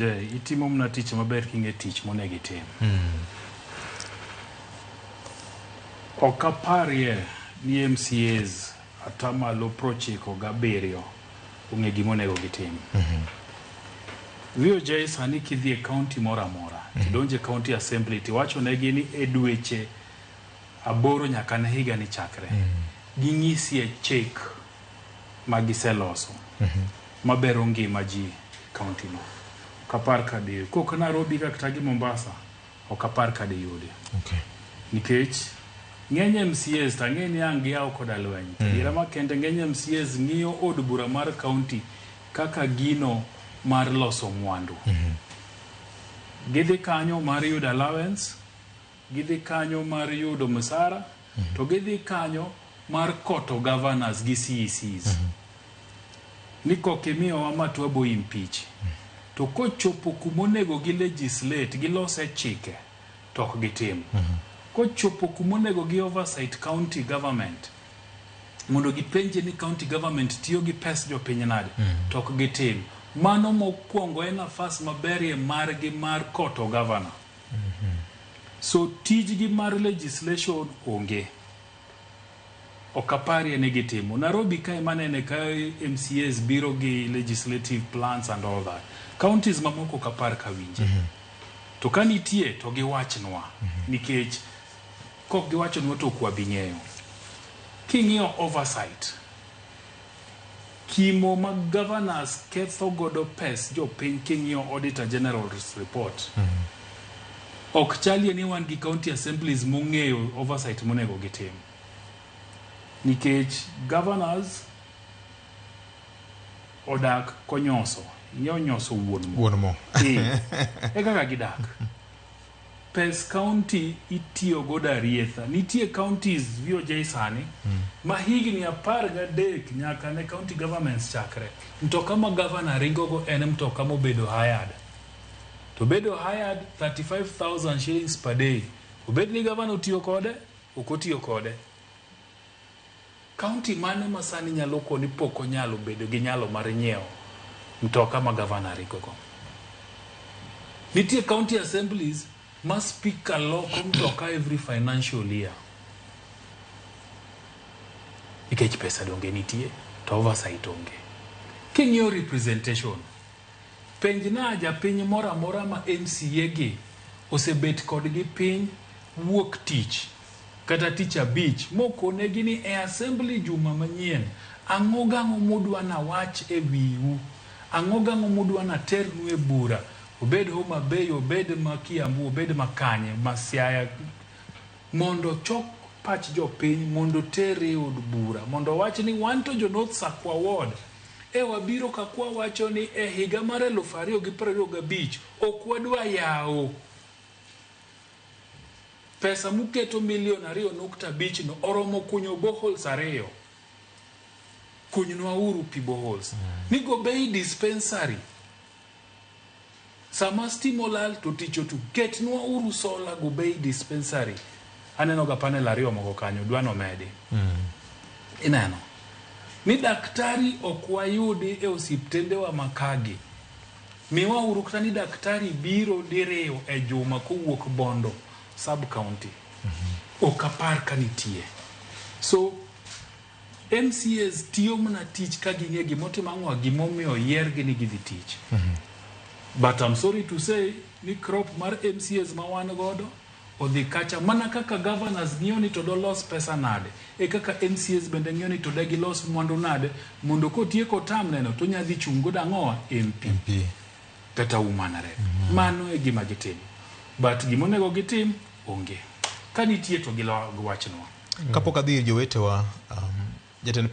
Itimo mana tich maber king'e tich monego itim. Ok aparie ni MCAs atamalo 97 ong'e gima onego gitim. VOJ sani kidhi e county moro amora, tidonjo e county assembly tiwacho negi ni e dweche 8 nyaka ne higa ni chakre, ging'isie chik ma giseloso mabero ngima ji county no. Ok apar ka diyudi. Kok Nairobi ka kata gi Mombasa, ok apar ka diyudi. Nikech ng'eny MCAs to ang'e ni ang' giyaw koda lweny. Adiera makende ng'eny MCAs ng'iyo od bura mar county kaka gino mar loso mwandu. Gidhi kanyo mar yudo allowance, gidhi kanyo mar yudo msara, to gidhi kanyo mar koto governors gi CECs. Ni kok imiyowa ma to wabo impeach. To kochopo kumonego gi legislate, gilose chike, to ok gitim. Kochopo kumonego gi oversight county government, mondo gipenje ni county government tiyo gi pes jopiny nade, to ok gitim. Mano mokwongo en nafas maberie margi mar koto governor. So tijgi mar legislation onge. Ok aparie ni gitimo. Nairobi kae manene ka MCAs biro gi legislative plans and all that. Counties mamoko ok apar ka winje. To ka nitie to giwachnwa. Nikech kok giwachonwa to ok wabi ng'eyo. King'iyo oversight, kimo ma governors ketho godo pes jopiny king'iyo Auditor General's report, ok chalie ni wan gi county assemblies mong'eyo oversight monego gitim. Nikech governors odak konyoso. Ing'eyo nyoso wuon mo. Wuon mo. E kaka gidak. Pes county itiyo godo arietha. Nitie counties VOJ sani ma higni 13 nyaka ne county governments chakre. Mtoka ma governor ringogo en mtoka mobedo hired. To bedo hired 35,000 shillings per day. Obed ni governor otiyo kode, ok otiyo kode. County mane ma sani nyalo koni pok onyalo bedo gi nyalo mar nyiewo mtoka ma governor ringogo. Nitie county assemblies ma speaker loko mtoka every financial year. Nikech pesa donge nitie to oversight onge. King'iyo representation, penjna japiny moro amora ma MCA gi osebet kodgi piny wuok tich kata tich abich mokonegi ni e assembly juma manyien ang'o gang'o mudwa nawach e wiu, ang'o gang'o mudwa naternu e bura, obed Homa Bay, obed ma Kiambu, obed ma kanye, ma Siaya, mondo chok pach jopiny mondo ter e od bura mondo wach ni wan to jo North Sakwa Ward e wabiro ka kwa wacho ni e higa mar 2025 ok wadwa yawo pesa muketo milion 2.5 no oromo kunyo boreholes 2. Kunynwa uru pi boreholes. Ni Gobei dispensary sama stima olal to tich otu ketnwa uru solar Gobei dispensary. Aneno ga panel 2 moko kanyo dwa nomedi. Ineno ni daktari ok wayudi e osiptendewa makagi. Miwa uru kata ni daktari biro diriyo e juma kowuok Bondo sub county. Ok apar ka nitie. So MCAs tiyo mana tich ka ging'e gimotimo ang'o gimomiyo yiergi ni gidhi tich. But I'm sorry to say ni crop mar MCAs ma wan godo odhi kacha mana kaka governors ng'iyo ni to dolos pesa nade e kaka MCAs bende ng'iyo ni to de gilos mwandu nade mondo kotieko term neno to nya dhi chung' godo ang'owa MP, MP. Kata woman rep. Mano e gima gitimo. But gimonego gitim onge. Ka nitie to giwachnwa. Kapok adhi ir jowetewa, jatend